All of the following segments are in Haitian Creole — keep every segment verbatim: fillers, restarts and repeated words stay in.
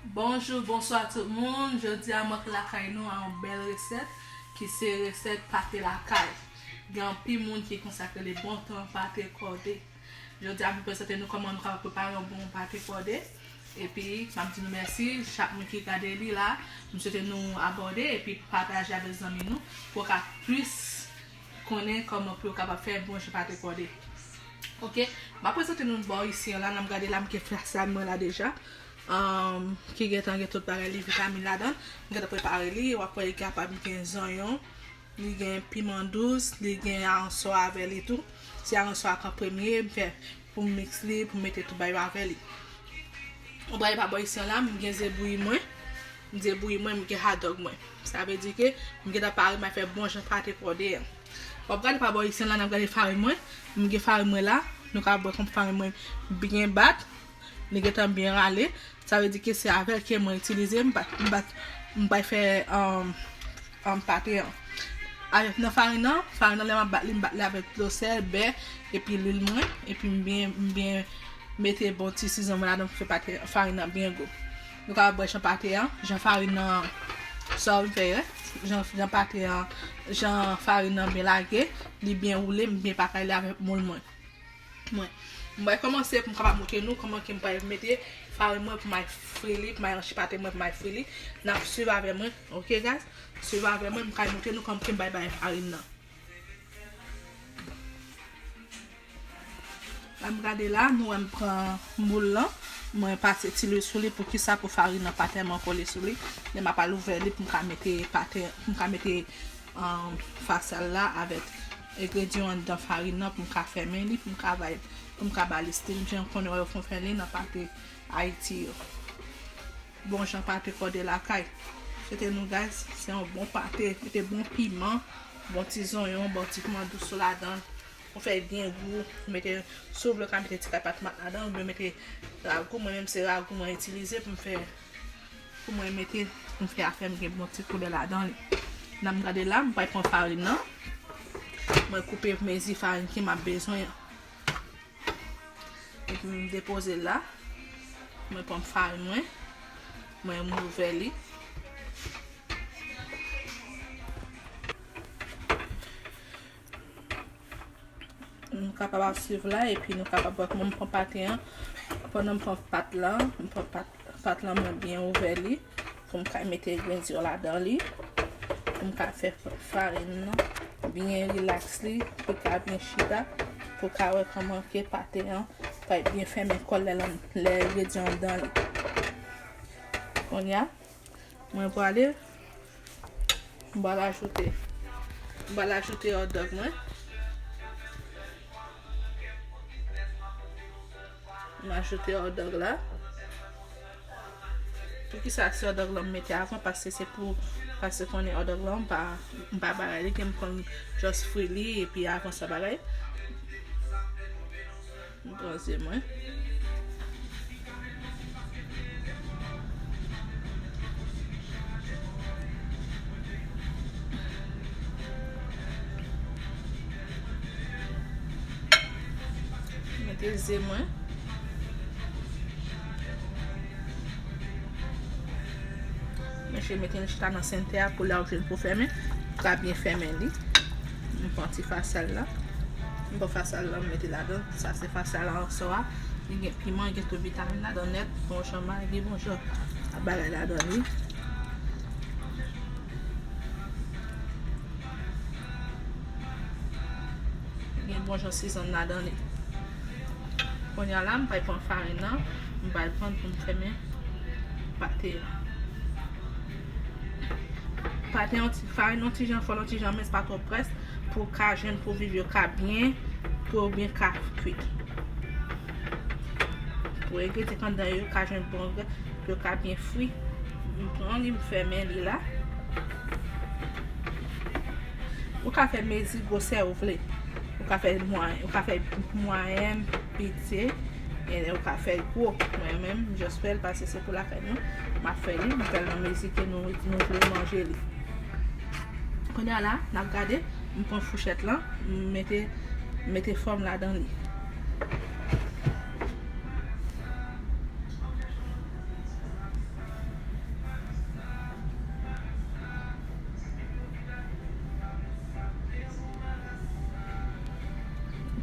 Bonjou, bonswa tout moun. Jodi a m antre lakay nou a yon bèl resèt ki se resèt pate lakay. Gen anpil moun ki konn sa k rele bon tan pate kòde. Jodi a m prezante nou kòman nou kapab prepare yon bon pate kòde. Epi m ap di nou mèsi chak moun ki gade li la. M swete nou abòne epi pataje avèk zanmi nou pou yo ka plis konnen kòman pou yo kapab fè bon jan pate kòde. Ok, m ap prezante nou bò isi an la, n ap gade la, m gen fasad mwen la deja, um, ki gentan gen tout bagay li, vitamin ladan l. M gentan prepare li, w ap wè li kapab gen zonyon, li gen piman dous, li gen aransò avè li tou. Se aransò a k an premye, m fè pou m miks li, pou m mete tout bagay yo avè li. Ou bral pa bò isi an la, m gen ze bouyi mwen, m ze bouyi mwen, m gen hadòg mwen. Sa vle di ke m gentan pare, m a fè bon jan pate kòde an. W ap gade pa bò isi an la, n ap gade farin mwen. M gen farin mwen la, nou ka wè kòm farin mwen byen bat, li gentan byen rale. Sa vle di ke se avè l ke mwen itilize, m pa, m pa, m pa fè, um, um, pate an. Avèk nan farin nan, farin nan lè m ap bat li, m bat li avèk dlo sèl, bè, epi lwil mwen, epi m byen, m byen mete bon ti sizon mwen ladan pou fè pate, farin nan byen gou. Nou ka wè jan pate an, jan farin nan, sa w fè, jan, jan pate an, jan farin nan byen lage, li byen woule, m byen pakay li avèk moul mwen. Mwen, m pral kòmanse pou m kapab montre nou kòman ke m pral mete farin mwen pou m al fri li, pou m al ranche pate mwen pou m al fri li. N ap swiv avè mwen, ok guys? Swiv avè mwen, m pral montre nou kòman ke m pral bay farin nan. La m gade la, nou wè m pran moul lan, mwen pase ti lwil sou li, poukisa pou farin nan pa tèlman kole sou li. Lè m ap al ouvè li pou m ka mete pate, pou m ka mete um, fasad la avèk engredyan anndan farin nan pou m ka fèmen li, pou m ka bay, pou m ka ba li stil jan konnen yo fon fè li nan pate Ayiti yo. Bon jan pate kòde lakay. Swete nou guys, se yon bon pate, mete bon piman, bon ti zonyon, bon ti piman dous ladan l. Pou fè l byen gou, mete, si w vle w ka mete ti kay pa tomat ladan l, oubyen mete ragou, mwen menm se ragou mwen itilize pou m fè Pou mwen mete, pou m fè afè m gen bon ti koulè ladan li. N ap gade la, m pral pran farin nan. Mwen koupe mezi farin ke m ap bezwen an. Epi m depoze l la. Mwen pran farin mwen. Mwen ouvè li. Nou kapab ap swiv la, epi nou kapab wè kòman m pran pate an. Pandan m pran pat lan, m pran pat, pat lan mwen byen ouvè li, pou m ka mete grenn zye ladan li, pou m ka fè farin nan byen rilaks li, pou l ka byen chita, pou w ka wè kòman ke pate an pral byen fèmen kò l lè, lè engredyan anndan li. Kounye a, Mwen prale, m pral ajoute, m pral ajoute hot dog mwen. M ajoute hot dog la. Poukisa se hot dog la m mete avan? Paske se pou, paske konnen hot dog la m pa, m pa bagay li, ke m konn just fri li epi avan sa bagay. M pran zye mwen. Mete zye mwen. Mete l chita nan sentè a pou lè w jwenn pou fèmen, pou ka byen fèmen li. M pran ti fasèl la. M pran fasèl la, m mete ladan. Sa se fasèl aransò a. Li gen piman, gen tout vitamin ladan nèt. Bon jan magi, bon jan bagay ladan li. Gen bon jan sizann ladan li. Kounye a la, m pral pran farin nan, m pral pran pou m fèmen pate a. Pate yon ti, farin yon ti jan fò, yon ti jan mens, pa twò près, pou ka jwenn, pou viv yo ka byen, pou yo byen ka kwit. Pou egredyan k anndan yo ka jwenn bon, pou yo ka byen fri. M pran li, m fèmen li la. Ou ka fè mezi gwosè ou vle. Ou ka fè mwayen, ou ka fè mwayèn, piti, e ou ka fè gwo. Mwen menm, m just fè l paske se pou lakay nou. M ap fè li, m fè l nan mezi ke nou, nou vle manje li. Kounye a la, n ap gade, m pran fouchèt lan, m mete, m mete fòm ladan li. M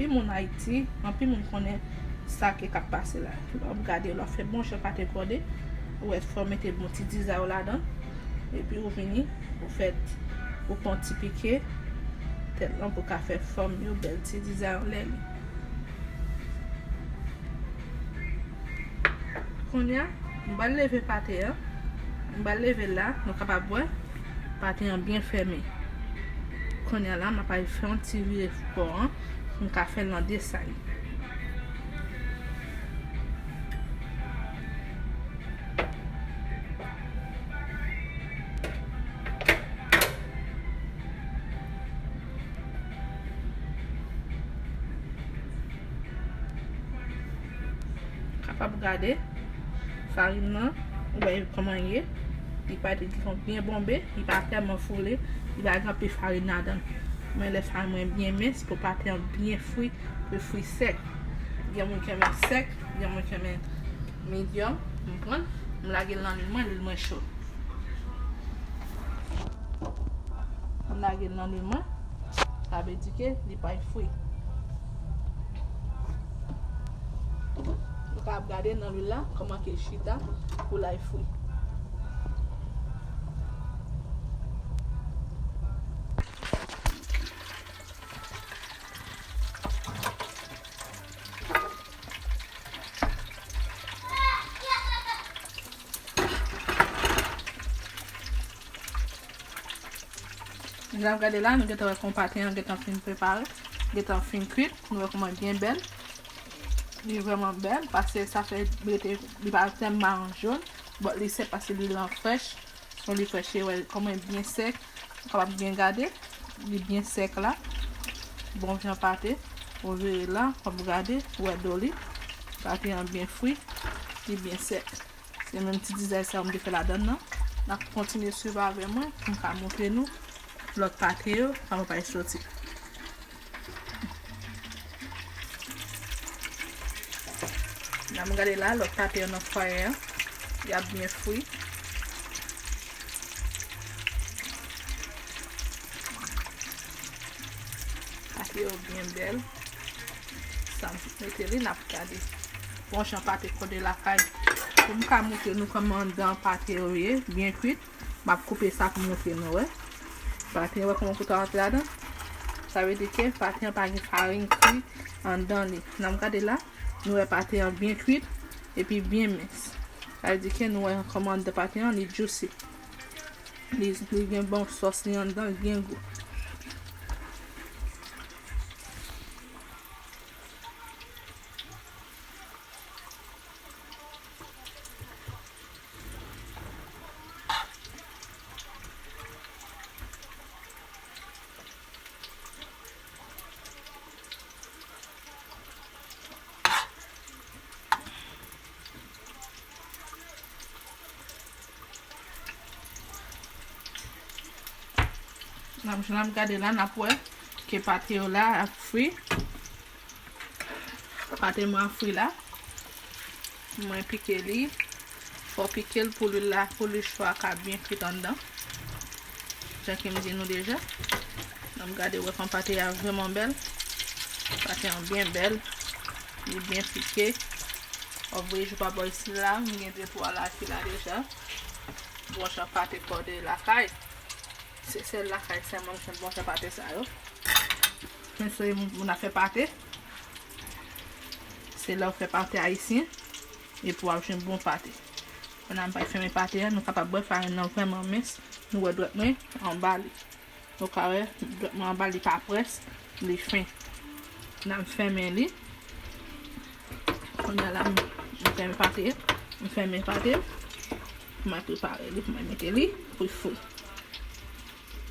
Anpil moun Ayiti, anpil moun konnen sa ki k ap pase la. Lè w ap gade, lè w ap fè bon jan pate kòde, ou wè fò w mete bon ti dizay ou ladan, epi ou vini, ou fè, ou pran ti pike tèt lan pou ka fè fòm yo bèl, ti dizay anlè li. Kounye a, m pral leve pate an. M pral leve l la, nou kapab wè pate an byen fèmen. Kounye a la, m ap al fè yon ti vire bò an, pou m ka fè l an de say. Kapab gade farin nan, ou wè kòman l ye. Li pa t byen bonbe, li pa tèlman foule, li pa gen anpil farin ladan l. Men lè farin mwen byen mens, pou pate an byen fri, pou fri sèk. Gen moun ki renmen sèk, gen moun ki renmen medium. M pran, m lage l nan lwil mwen, lwil mwen cho. M lage l nan lwil mwen. Sa vle di ke li pral fri. Nou ka ap gade nan lwil la kòman ke l chita pou l al fri. Jan n ap gade la, nou gentan wè kòman pate an gentan fin prepare, gentan fin kuit. Nou wè kòman l byen bèl. Li vrèman bèl, paske sa fè li rete, li pa tèlman jòn. Bon, li sèk paske lwil lan frèch. Son li frèch, wè kòman l byen sèk. Ou kapab byen gade. Li byen sèk la. Bon jan pate. Ou vire la, w ap gade, ou wè do li. Pate an byen fri. Li byen sèk. Se menm ti dizay sa yo m te fè ladan l nan. N ap kontinye swiv avè mwen pou m ka montre nou lòt pate yo, kòman pral soti. N ap gade la, lòt pate yo nan fwaye an. Y ap byen fri. Pate yo byen bèl. Sa m mete li, n ap gade. Bon jan pate kòde lakay. Pou m ka montre nou kòman anndan pate yo ye, byen kuit. M ap koupe sa pou montre nou, wè. Pate an, wè kòman kout la rantre ladan. Sa vle di ke pate an pa gen farin ki anndan li. N ap gade la, nou wè pate an byen kuit, epi byen mens. Sa vle di ke nou wè kòman anndan pate an, li juicy. Li, li gen bon sòs li anndan, li gen gou. N ap, jan n ap gade la, n ap wè ke pate yo la ap fri. Pate mwen an fri la. Mwen pike li. Fò w pike l pou lwil la, pou lwil cho a ka byen kuit anndan. Jan ke m di nou deja. N ap gade wè kòman pate a vrèman bèl. Pate an byen bèl. Li byen pike. W ap voye jou pa bò isi la. M gen de pwa la ki la deja. Bon jan pate kòde lakay. Se sèl lakay sèlman m jwenn bon jan pate sa yo. Men soyez moun, moun ap fè pate. Se lè w fè pate ayisyen, epi w ap jwenn bon pate. Pandan m pral fèmen pate a, nou kapab wè farin nan vrèman mens. Nou wè dwèt mwen anba li. Nou ka wè dwèt mwen anba li pa près, li fen. N ap fèmen li. Kounye a la, m, m fèmen pate. M fèmen pate. Mwen prepare li pou mwen mete li pou l fri.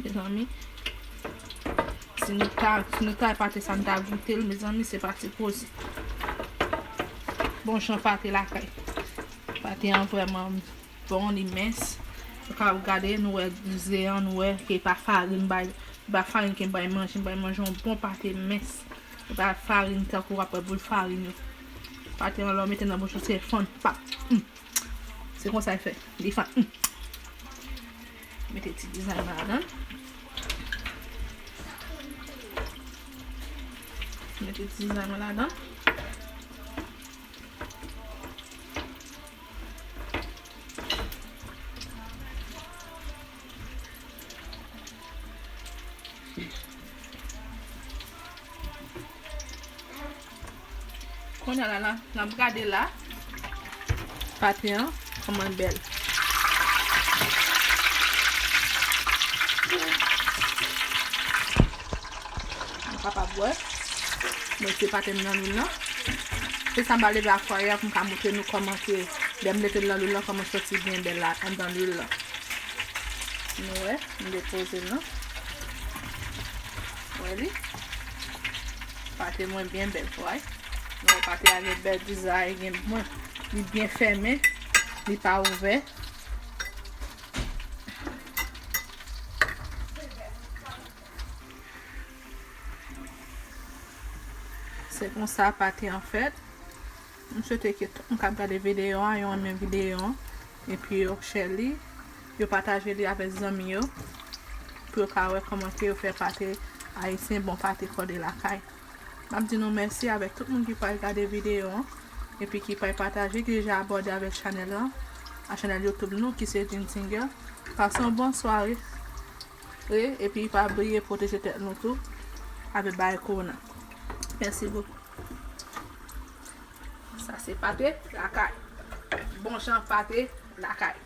Mezanmi, si nou ta, si nou ta pate sa, nou ta goute l, mezanmi, se pa ti koze. Bon jan pate lakay. Pate an vrèman bon, li mens. Nou ka gade, nou wè ze an, nou wè ke pa farin bay, pa farin ke bay manje, bay manje yon bon pate mens. E pa farin tankou w ap wè boul farin yo. Pate an lè w mete nan bouch ou se fann pap. Mm. Se konsa l fè. Li fann. Mm. Mete ti dizay ladan. M Mete ti zay mwen ladan. Kounye a la, la, n ap gade la. Pate an, kòman l bèl. Nou kapab wè. Mwen mete pate m nan lwil lan. Se sa m pral leve ak fwaye a pou m ka montre nou kòman ke lè m mete l nan lwil lan, kòman l soti byen bèl la, anndan lwil lan. Nou wè, m depoze l lan. Wè li. Pate mwen byen bèl, wè. Nou wè pate a gen bèl dizay, gen mwen. Li byen fèmen, li pa ouvè. Se konsa pate an fèt. M swete ke tout moun k ap gade videyo a, yo renmen videyo an. Epi yo share li, yo pataje li avèk zanmi yo. Pou yo ka wè kòman ke yo fè pate ayisyen, bon pate kòde lakay. M ap di nou mèsi avèk tout moun ki pral gade videyo an. Epi ki pral pataje, ki deja abòne avèk chanèl lan. A chanèl YouTube nou, ki se Jean Singer. Pase yon bon sware. E, epi pa bliye pwoteje tèt nou tou avèk bagay kowona. Mèsi bokou. Sa se pate lakay. Bon jan pate lakay.